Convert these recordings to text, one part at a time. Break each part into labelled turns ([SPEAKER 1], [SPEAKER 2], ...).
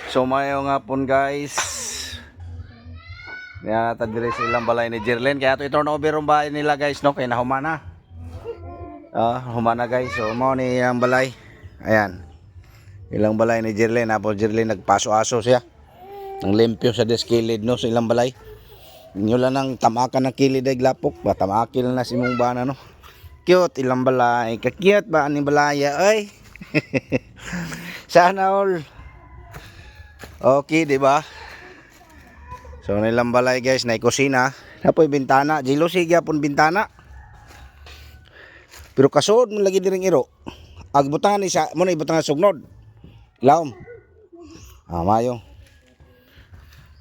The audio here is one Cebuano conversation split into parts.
[SPEAKER 1] So mayo nga pon, guys. Niya ta diri sa ilang balay ni Jerlyn, kaya ato i-turn over ang bahay nila, guys, no, kay nahumana. Ah, humana, guys. So mao ni ang balay. Ayan. Ilang balay ni Jerlyn. Apo Jerlyn nagpaso-aso siya. Nang limpyo sa des kilid, no, sa ilang balay. Inyo lang ang tamakan ng kilid ay glapok ba tamakil na si imong bana, no. Cute ilang balay. Ka-cute ba aning balaya ay? Sana all. Okay, di ba? So nilang balay, guys, na kusina. Napoy bintana, jilo sige pon bintana. Pero kasuod man lagi diring iro. Ag butangan ni sa mo na ibutangan sugnod. Lawom. Ah, mayo.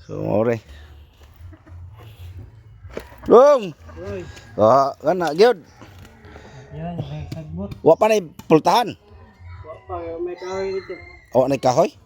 [SPEAKER 1] So ore. Long. Ah, kana gyud.
[SPEAKER 2] Yan, may sagbot.
[SPEAKER 1] Wa pa na pultahan.
[SPEAKER 2] Wa pa, may kahoy dito.
[SPEAKER 1] O na kahoy.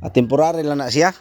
[SPEAKER 1] Ah, temporary lang na siya.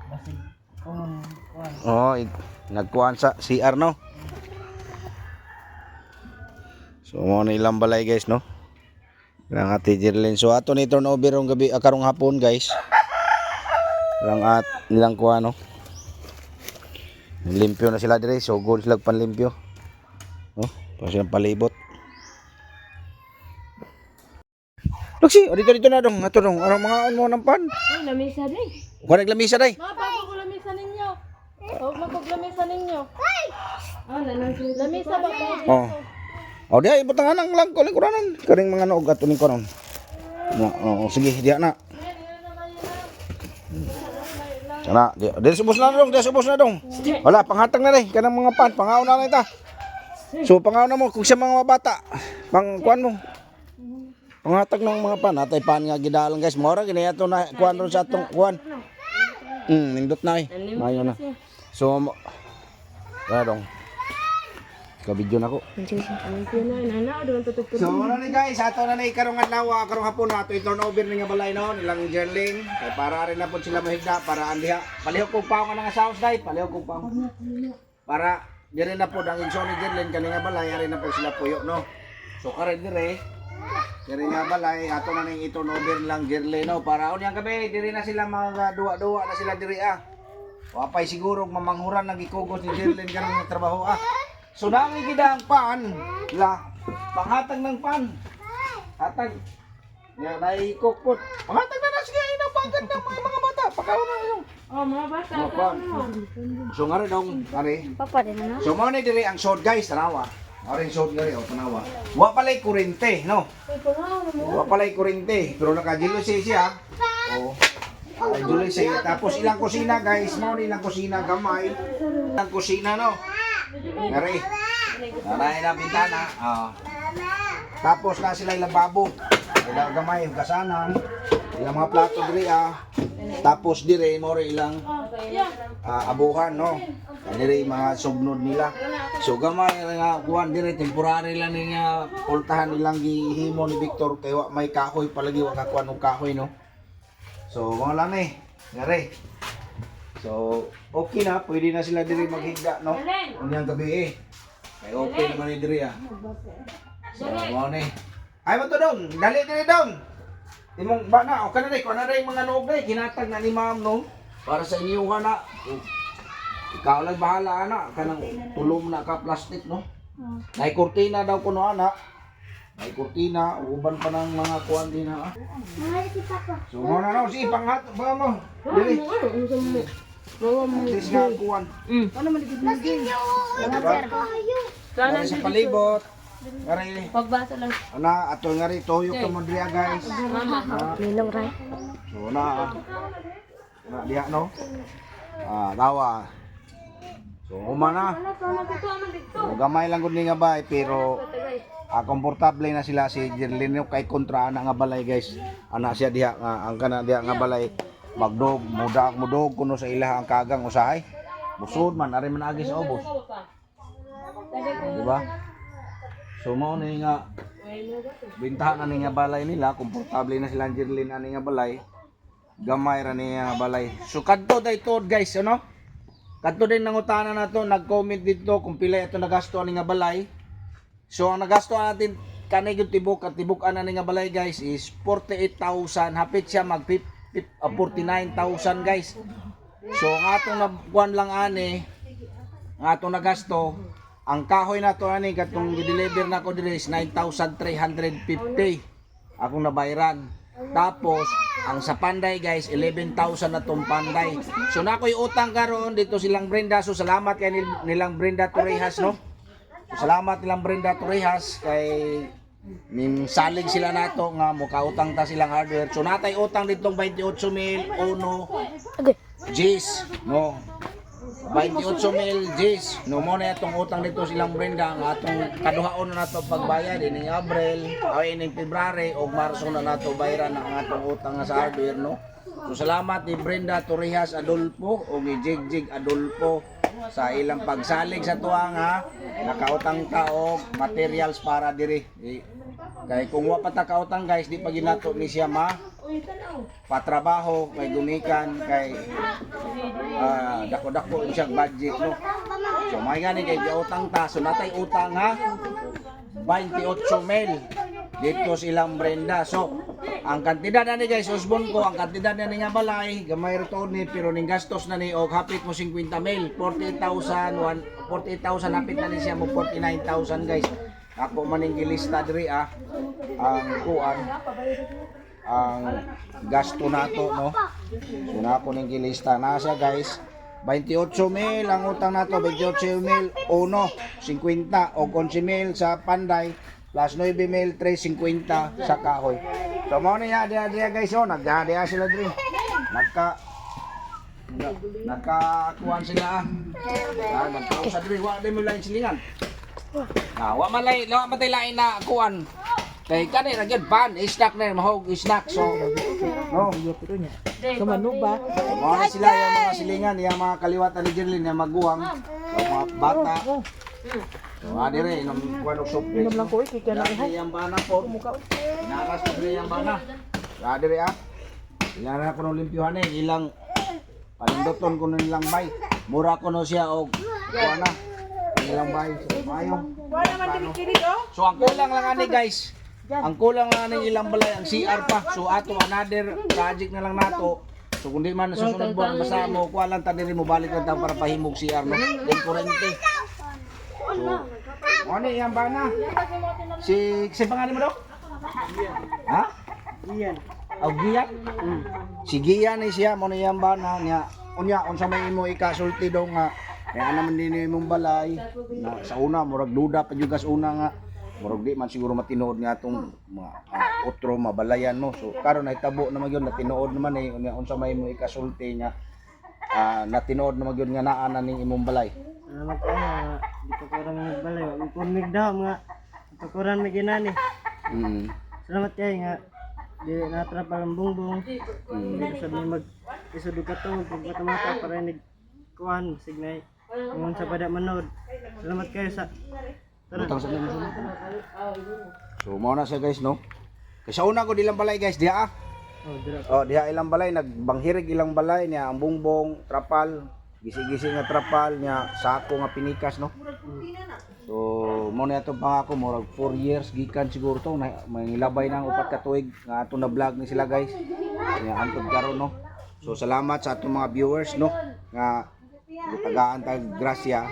[SPEAKER 2] Basig. Kung, kuan.
[SPEAKER 1] Oo, oh, nagkuhan sa CR, no. So mo na ilang balay, guys, no. Ilang ate Jerlyn. So ato ni turn over ang gabi ah, karong hapon, guys. Ilang at ilang kuha, no. Limpyo na sila dire, so goal sila panlimpyo. Oh, pa silang palibot. Luxi, oh, dito dito na dong, ato dong. Anong mga mo ng pan?
[SPEAKER 3] Uy, lamisa din.
[SPEAKER 1] Kuha naglamisa day.
[SPEAKER 3] Ma, bago ko lamisa ninyo. Huwag magpaglamisa ninyo. Ah, lamisa ba ba?
[SPEAKER 1] Oh. Oh, diya ibutangan ang lang ko lingkuranan. Karing mga noog ato ning koron. No, oh, sige, diya na. Sana, diya, diya subos na dong, diya subos na dong. Wala, panghatag na rin kanang mga pan, pangaon na rin ta. So pangaon na mo kung sa mga bata, pang kuan mo. Panghatag ng mga pan, atay pan nga gidalan, guys. Mora gini ato na kuan ron sa atong kuan. Nindot na eh. Mayo na. So, wala dong. Ka-video na ko. So muna ni, guys, ato na ni karong adlaw, karong hapon na ato i-turn over ni nga balay, no, nilang Jerling. Kay para rin na po sila mahigda para andiha. Palihog kog paong nga sa house dai, palihog kog paong. Para dire na po ang igsoon ni Jerling kani nga balay, ari na po sila puyo, no. So karon dire dire nga balay ato na ning i-turn over lang Jerling, no, para unyang gabi dire na sila mga duwa-duwa na sila dire ah. Wapay siguro mamanghuran ng gikugos ni Jerlyn karon nga trabaho ah. So nami gid ang pan la panghatag ng pan. Hatag. Ya naikokpot. Panghatag na na sige ina pagkat ng mga bata. Pakaon na kayo.
[SPEAKER 3] Oh, mga bata.
[SPEAKER 1] Mga pan. So nga rin dong, are.
[SPEAKER 3] Papa din na.
[SPEAKER 1] So mao ni diri ang sod, guys, tanawa. Mao rin sod nga rin, oh, tanawa. Wa pala'y kurente, no? Wa pala'y kurente, pero naka-jealousy siya. Oh. Ay, jealousy. Tapos ilang kusina, guys, mao ni ilang kusina gamay. Ilang kusina, no? Ngari. Naray na bintana. Oh. Tapos na sila ilang babo. Ilang gamay, hugasanan. Ilang mga plato diri ah. Tapos dire mo rin ilang abuhan, no. Dire mga sugnod nila. So gamay nga kuan dire temporary lang ni nga pultahan nilang gihimo ni Victor kay wa may kahoy palagi, wa ka kuan og kahoy, no. So mga lang eh. Ngari. So okay na, pwede na sila diri maghigda, no. Unyang gabi eh. Kay okay naman ni diri ah. So mao ni. Ay mo to dong, dali diri dong. Imong bana, okay na rin, kuha na rin mga noog na ginatag na ni ma'am, no? Para sa inyo ka na. Oh. Ikaw lang bahala, ana, kanang tulom na ka plastic, no? Nay kurtina daw kuno, ana. Nay kurtina, uban pa ng mga kuan din na. Ah. So mo na no, sige panghat ba mo. Dili. At least nga kuan.
[SPEAKER 3] Ano man dito?
[SPEAKER 1] Diba? Ngari sa palibot. Ngari.
[SPEAKER 3] Pagbasa lang.
[SPEAKER 1] Ana, ato ngari toyo ka mo diri, ah, guys.
[SPEAKER 3] Mama. Ninong ray.
[SPEAKER 1] So na ah. Na diha, no. Ah, tawa. So humana. So, gamay lang gud ni nga bay pero komportable na sila si Jerlyn no, kay kontra ana nga balay, guys. Ana siya diha nga ang kana diha nga balay magdog mudag mudog kuno sa ilaha ang kagang usahay. Busod man ari man agi sa ubos. Di ba? So mao ni nga bintahan na ni nga balay nila, komportable na sila ang Jerlyn ani nga balay. Gamay ra niya nga balay. So kadto day tuod, guys, ano? Kadto din nangutana na to, nag-comment dito kung pila ito nagasto ani nga balay. So ang nagasto natin kanay gyud tibok at tibok ana ni nga balay, guys, is 48,000, hapit siya mag 49,000, guys. So ang atong nakuan lang ani, ang atong nagasto, ang kahoy nato ani katong gi-deliver nako diri is 9,350 akong nabayran. Tapos ang sa Panday, guys, 11,000 na tong Panday. So na ako'y utang karon dito silang Brenda. So salamat kay nilang Brenda Torrejas, no. So, salamat nilang Brenda Torrejas kay ning salig sila nato nga mukautang ta silang hardware. So natay utang ditong 28 mil uno G's, no. 28 mil G's. No mo na itong utang dito silang Brenda ang atong kaduhaon na nato pagbayad ining Abril, ay ining February o Marso na nato bayaran ang atong utang nga sa hardware, no. So salamat ni Brenda Torrejas Adolfo o ni Jigjig Adolfo sa ilang pagsalig sa tuwa nga nakautang ta og materials para diri. Eh, kay kung wa pa ta kautang, guys, di pa ginato ni siya ma patrabaho kay gumikan kay dako-dako siya budget, no. So may gani kay giutang ta, so natay utang ha 28 mil dito silang Brenda. So ang kantidad na ni, guys, usbon ko ang kantidad na ni nga balay, gamay ra tuod ni, pero ning gastos na ni og hapit mo 50 mil, 48,000, 48,000, hapit na ni siya mo 49,000, guys. Ako man ning gilista diri ang kuan, ang gasto nato, no. So na ako ning gilista na siya, guys. 28 mil ang utang nato, 28 mil 1 50 o 11 mil sa Panday plus 9 mil 350 sa kahoy. So mo na ya diya diya, guys, oh, nagdiya sila diri. Nagkakuan sila ah. Ah, nagkausa diri, wa di mo lain silingan. Ah, wa man lay, wa man tay lain na kuan. Kay kani ra gyud pan, snack na mahog snack, so no.
[SPEAKER 2] Kamano ba?
[SPEAKER 1] Mga na sila yung mga silingan, yung mga kaliwatan ni Jerlyn, yung maguwang, yung mga bata. So, dire, inom kuan og soft drinks.
[SPEAKER 2] Inom lang ko eh, kay kana
[SPEAKER 1] Diri ang bana po. Inaras ko diri ang bana. Dire ah. Ilan na ko nung limpyuhan eh, ilang palindoton ko nilang bay. Mura ko no siya og kuan na. Ilang bay. So, maayo.
[SPEAKER 2] Wala man diri kilig oh.
[SPEAKER 1] So ang kulang lang ani, guys, ang kulang lang ani ilang balay ang CR pa. So ato another project na lang nato. So kung di man sa susunod buwan basta mo kuha lang ta diri, mo balik lang ta para pahimog CR, no. Then kurente. So ano iyang bana? Si si pangalan mo daw? Ha?
[SPEAKER 2] Iyan.
[SPEAKER 1] Aw, Gian? Si Gian ni siya mo na iyang bana niya. Unya unsa may imo ikasulti daw nga kaya naman din imong balay na sa una murag duda pa jud ka sa una nga murag di man siguro matinuod nga atong mga otro mabalayan, no. So karon ay tabo naman gyud, natinuod naman eh. Unya unsa may imo ikasulti nga natinuod naman gyud nga naa na ning imong balay?
[SPEAKER 2] Salamat kayo nga gitukuran mi balay. Wa mi daw nga gitukuran mi ginani. Salamat kayo nga di natrapal ang bungbong. Dili sa mi mag isod og katong pag mata-mata para nig kuan signay. Ingon sa pada manood. Salamat kayo sa
[SPEAKER 1] Butang sa inyo. So mao na siya, guys, no. Kay sa una ko dilang balay, guys, diha ah.
[SPEAKER 2] Oh, dira.
[SPEAKER 1] Oh, diha ilang balay, nagbanghirig ilang balay niya ang bungbong, trapal, gisi-gisi nga trapal niya, sako nga pinikas, no. So, mo na itong pangako, murag 4 years gikan siguro to, na, mangilabay na ang 4 ka tuig nga ato na vlog ni sila, guys. Nya antod karon, no. So, salamat sa atong mga viewers, no, nga gitagaan tag grasya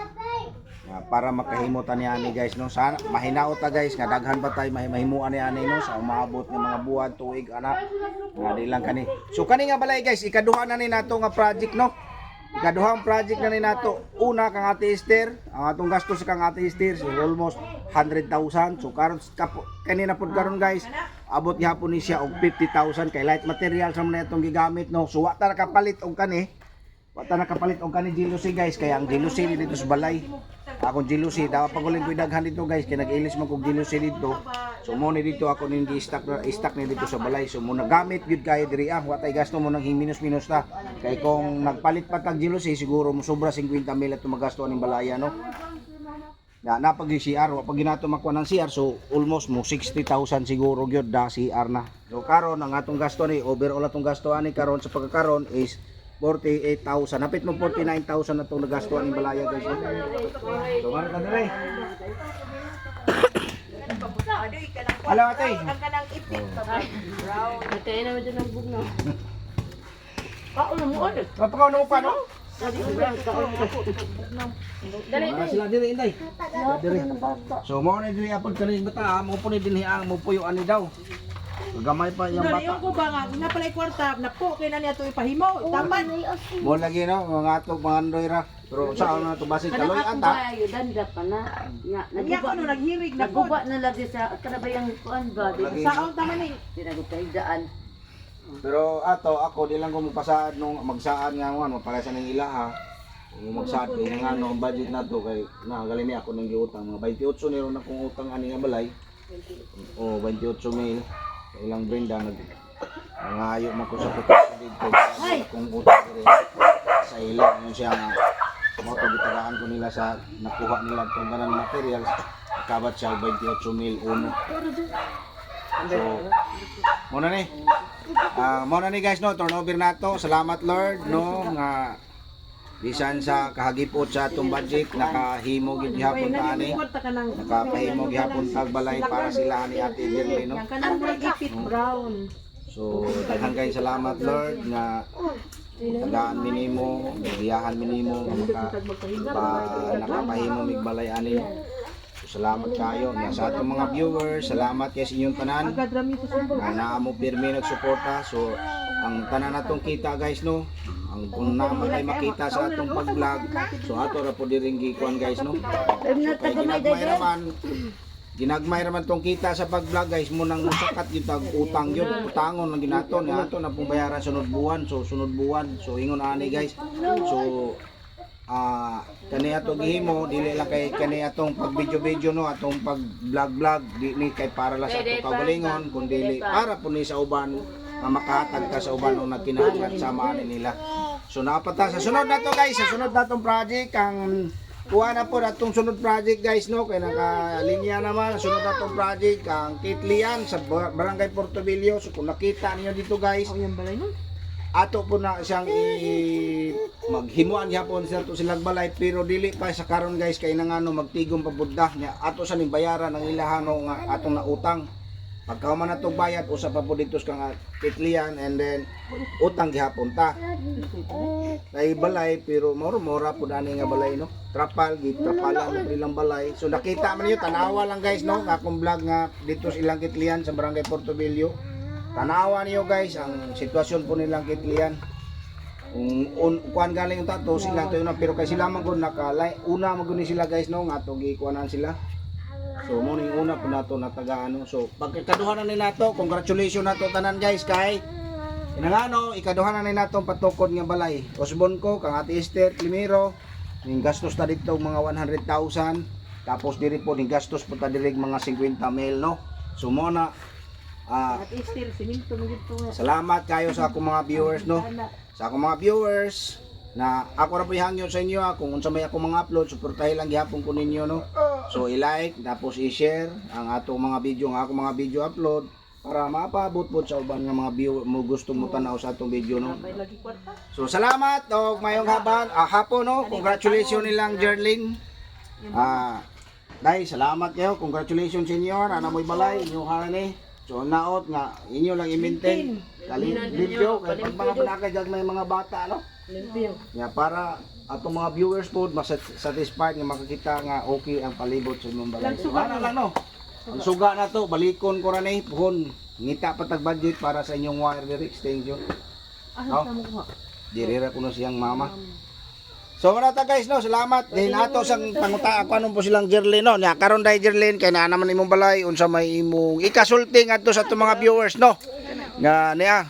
[SPEAKER 1] nga para makahimo ta ni ani, guys, no. Sana mahinaot ta, guys, nga daghan pa tay mahimuan ni ani, no, sa umaabot ng mga buwan, tuig ana nga di lang kani. So kani nga balay, guys, ikaduha na ni nato nga project, no. Ikaduhang project na ni nato. Una kang Ate Esther, ang atong gasto sa kang Ate Esther so almost 100,000. So karon kani na pud karon, guys, abot gihapon ni siya og 50,000 kay light materials man na itong gigamit, no. So wa ta nakapalit og kani. Wa ta nakapalit og kani jealousy, guys, kaya ang jealousy ni dito sa balay. Akong jealousy, dapat pagulin ko daghan dito, guys, kay nag-ilis man kog jealousy dito. So mo ni dito ako ning gi-stock na stock ni dito sa balay. So mo nagamit gyud kayo diri ah, wa tay gasto mo nang minus-minus ta. Kay kung nagpalit pa tag jealousy siguro mo sobra 50 mil at magasto aning balaya, no. Na napag CR, wa pag ginato makuha ng CR, so almost mo 60,000 siguro gyud da CR na. So karon ang atong gasto ni overall atong gasto ani karon sa pagkakaron is 48,000. Hapit mo 49,000 na itong nagasto aning balaya, guys, no? So mara ta dire. Hello, ate.
[SPEAKER 3] Natayin naman dyan ang bugno.
[SPEAKER 4] Kaon mo oy.
[SPEAKER 1] Napakaw na mo pa, no?
[SPEAKER 3] Dali.
[SPEAKER 1] Ah, sila diri, inday. Diri. So mo na diri apod kaning bata, ah. Mo po ni dinhi ang mo puyo ani daw. Gamay pa iyang
[SPEAKER 4] Dali
[SPEAKER 1] bata.
[SPEAKER 4] yung ko ba nga na pala kwarta napo kay na niya to ipahimo. Tapan.
[SPEAKER 1] Mo lagi no, mga atog mga andoy ra. Pero sa na to basin kaloy ata.
[SPEAKER 5] Kayo danda pa na. Nga,
[SPEAKER 4] Niya ko no naghirig na po.
[SPEAKER 5] Naguba na lagi sa kanabayang kuan ba? Di
[SPEAKER 1] Lagi.
[SPEAKER 4] Saon tama ni.
[SPEAKER 5] Tinagutay daan.
[SPEAKER 1] Pero ato ako di lang ko mapasaad nung magsaad nga mo mapare sa ning ilaha. Kung magsaad kay nga no ang budget nato kay na galing ni ako nang giutang mga 28 ni ron akong utang ani nga balay. O 28 mil. Sa ilang Brenda nag nangayo man ko sa kuto dito. Kung utang diri sa ilang yun siya nga mo to gitagaan ko nila sa nakuha nila itong ganan materials, kabat siya 28 mil uno. So muna ni. Ah, muna ni guys no, turnover na to. Salamat Lord no nga bisan sa kahagipot sa atong budget nakahimo gid gihapon ta ani.
[SPEAKER 4] Kwarta ka nang
[SPEAKER 1] Nakapahimo gihapon tag balay para sila ni Ate Shirley no.
[SPEAKER 4] Yang kanang murag ipit brown.
[SPEAKER 1] So daghan kay salamat Lord nga tagaan mi nimo, giyahan mi nimo nga maka pa, nakapahimo mig balay ani. So, salamat kayo nga sa atong mga viewers, salamat kay sa inyong tanan.
[SPEAKER 4] Agad rami sa sumbong.
[SPEAKER 1] Nga naa mo pirmi nagsuporta. So ang tanan natong kita guys no, ang kung naman ay makita sa atong pag-vlog, so ato ra po diring gikuan guys no. So, kay ginagmay raman tong kita sa pag-vlog guys mo nang musakat gyud tag utang yun, utangon ang ginato ni ato na pong bayaran sunod buwan. So sunod buwan, so ingon ani guys. So kani ato gihimo dili lang kay kani atong pag video video no, atong pag vlog vlog di ni kay para lang sa atong kaugalingon kundi para po ni sa uban nga makahatag ka sa uban og nagkinahanglan sama ani nila. So napata sa sunod na to guys, sa sunod na tong project ang kuha na po atong sunod project guys no, kay nakalinya naman sunod na tong project ang Kitlian sa Barangay Portobillo. So kung nakita niyo dito guys, ato po na siyang maghimuan gyapon sila to silang balay, pero dili pa sa karon guys kay nangano magtigom pa budda nya ato sa ning bayaran ang ilahano nga atong nautang. Pagka man atong bayad usa pa po dito sa kang Kitlian and then utang gihapon ta kay balay, pero moro mora po ani nga balay no, trapal gitrapalan na ilang balay. So nakita man niyo, tanawa lang guys no, akong vlog nga dito sa ilang Kitlian sa Barangay Portobillo. Tanawa niyo guys ang sitwasyon po nilang Kitlian. Kung kuan galing yung tato sila to na, pero kay sila man gud naka una man gud ni sila guys no nga atong gikuanan sila. So mo ning una po nato nataga ano. So pagkakaduha na ni nato, congratulations nato tanan guys kay inangano ikaduha na ni nato ang patukod nga balay. Osbon ko kang Ate Esther Climero ning gastos ta dito mga 100,000, tapos diri po ning gastos po ta diri mga 50 mil no. So mo na
[SPEAKER 4] At still siminto mo gid to nga.
[SPEAKER 1] salamat kayo sa akong mga viewers no. Sa akong mga viewers na ako ra po hangyo sa inyo kung unsa may akong mga upload, suportahi lang gihapon ko ninyo no. So i-like tapos i-share ang atong mga video, ang akong mga video upload para mapaabot po sa uban nga mga viewer mo gusto mo tanaw sa atong video no.
[SPEAKER 4] Lagi kwarta.
[SPEAKER 1] So salamat og mayong haban, hapon no. Congratulations nilang Jerlyn. Dai salamat kayo. Congratulations sa inyo. Ana mo'y balay inyo ni. So naot nga inyo lang i-maintain. Limpyo kay pag mga balakay gag may mga bata no.
[SPEAKER 3] Limpyo.
[SPEAKER 1] Nga para atong mga viewers po mas satisfied nga makakita nga okay ang palibot sa inyong balay. So, ana lang no. Ang suga na to, balikon ko ra ni puhon. Ngita pa tag budget para sa inyong wire diri extension.
[SPEAKER 4] Asa
[SPEAKER 1] No?
[SPEAKER 4] sa mo kuha?
[SPEAKER 1] Dirira ko na siyang mama. So wala ta guys no, salamat. Din ato sang panguta ako anong po silang Jerlyn no. Nya karon dai Jerlyn kay naa naman imong balay unsa may imong ikasulti ngadto sa atong mga viewers no. Nga niya.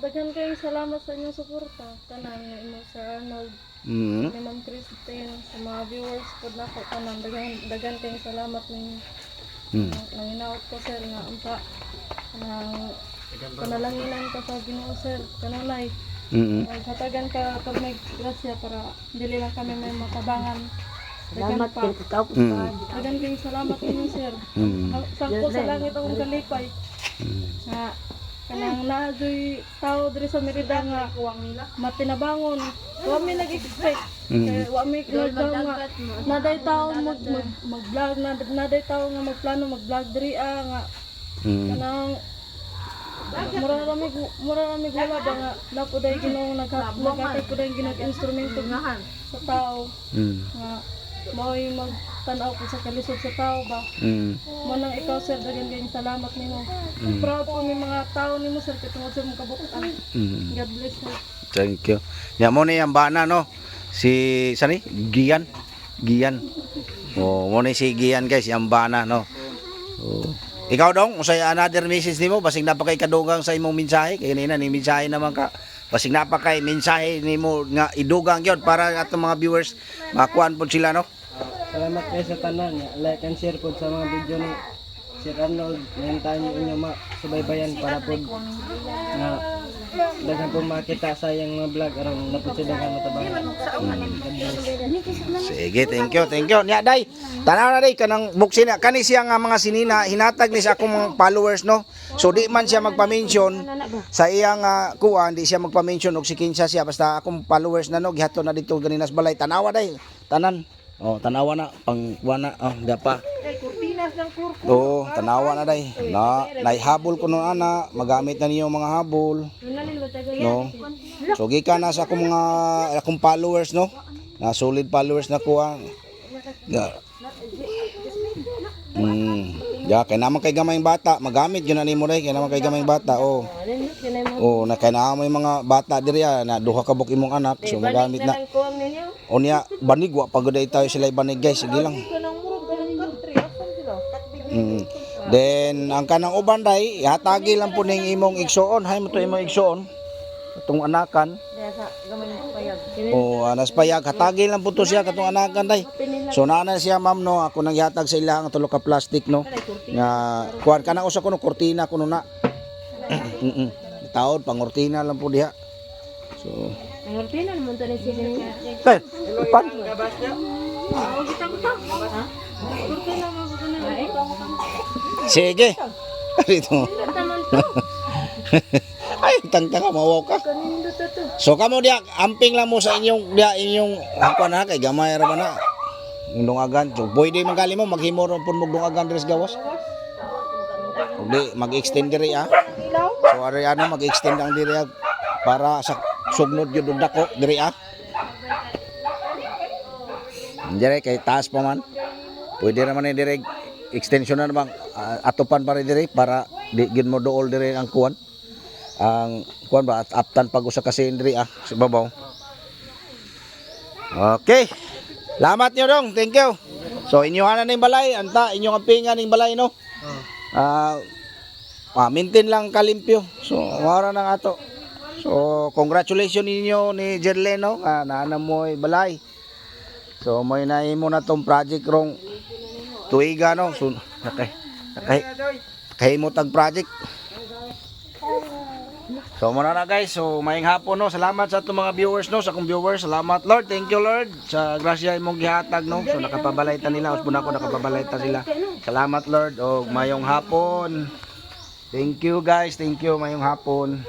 [SPEAKER 3] Daghan kayong salamat sa inyong suporta. Tanan nga imo Sir Arnold, ni Ma'am Christine, sa mga viewers pod nako tanan daghan daghan kayong salamat ninyo. Nanginaot ko sir nga unsa nang panalanginan ka sa Ginoo sir kanunay. Hatagan ka pag may grasya para dili lang kami may matabangan. Daghan
[SPEAKER 5] Salamat
[SPEAKER 3] pa.
[SPEAKER 5] kay tao.
[SPEAKER 3] Daghan kayong salamat ninyo sir. Sangko sa langit akong kalipay. Nga kanang naajoy tao diri sa Merida nga matinabangon. Wa mi nag-expect. Kaya wa mi nagdaw nga naday tao mag mag mag-vlog na naday tao nga magplano mag-vlog diri nga kanang Mura ramig wala ba nga napuday Ginoo naghatag po day Ginoo instrumento sa tao nga mao'y magtan-aw po sa kalisod sa tao ba. Mo nang ikaw, sir, daghan kayong salamat nimo. Proud po mi mga tao nimo, sir, kay tungod sa imong kabuotan. God bless, sir.
[SPEAKER 1] Thank you. Ya mo ni ang bana, no. Si sani Gian. Gian. Oh, mo ni si Gian, guys, ang bana, no. Oh. Ikaw dong, unsay another message nimo basig na pa kay kadugang sa imong mensahe kay kanina ni mensahe naman ka. Basig na pa kay mensahe nimo nga idugang gyud para atong mga viewers makuan pud sila, no.
[SPEAKER 2] Salamat kayo sa tanan nga like and share pod sa mga video ni Sir Arnold. Ngayon yung inyong mga subaybayan para pod nga daghan po makita sa iyang mga vlog aron na pod siya daghan matabangan. God bless.
[SPEAKER 1] Sige, thank you, thank you. Nya day, tanaw na day kanang buksin na kani siya nga mga sinina hinatag ni sa akong mga followers, no. So di man siya magpa-mention sa iyang kuan, di siya magpa-mention og si kinsa siya, basta akong followers na, no, gihatod na dito ganina sa balay. Tanawa day, tanan. Oh, tanawa na pang kuan na, oh, da pa.
[SPEAKER 4] Kurtinas ng kurko.
[SPEAKER 1] Oo, tanawa na day. Na, naihabol ko no ana, magamit na niyo mga habol. No. So gikan na sa akong mga akong followers, no. Na solid followers na kuha. Ya. Ya kay naman kay gamayng bata, magamit gyud na nimo day, kay naman kay gamayng bata, oh. Oh, na kay naa may mga bata diri ah, na duha ka buk imong anak, so magamit na. Unya banig wa pagod tayo sila banig, guys, sige lang.
[SPEAKER 4] Kanang murag kanang country asan sila?
[SPEAKER 1] Then ang kanang uban day, hatagi lang po ning imong igsuon. Hay mo to imong igsuon. Atong anakan. O anas payag, hatagi lang po to siya katong anakan day. So naa na siya, ma'am, no, ako nang gihatag sa ilang tulo ka plastic, no. Nga kuan kana usa kuno kortina kuno na. Taod pangortina lang po diha. So
[SPEAKER 5] Ang ortina naman to ni sila.
[SPEAKER 1] Kay, ipan. Sige. Dito. Ay, tangtanga mawaw ka. So kamo diya, amping lang mo sa inyong diya inyong ako na kay gamay ra ba na. Yung dungagan, so pwede man gali mo maghimo ron pud mo dungagan diri sa gawas. Ug di mag-extend diri ah. So ari ano mag-extend ang diri ah, para sa sugnod gyud og dako diri ah. Dire kay taas pa man. Pwede naman ni dire extension na naman atupan pa rin dire para di gyud mo dool dire ang kuan. Ang kuan ba at aptan pag usa kasi diri ah sa babaw. Okay. Salamat niyo dong. Thank you. So inyo na ning balay, anta inyong ampingan ning balay, no. Maintain lang kalimpyo. So mao na nga ato. So congratulations ninyo ni Jerlene, no, nga naana mo balay. So may naimo na tong project rong tuiga, no. So nakay nakay kahimo tag project. So muna na, guys. So maayong hapon, no. Salamat sa atong mga viewers, no, sa akong viewers. Salamat, Lord. Thank you, Lord, sa grasya imong gihatag, no. So nakapabalay ta nila, usbon ako nakapabalay ta sila. Salamat, Lord. Og mayong hapon. Thank you, guys. Thank you, mayong hapon.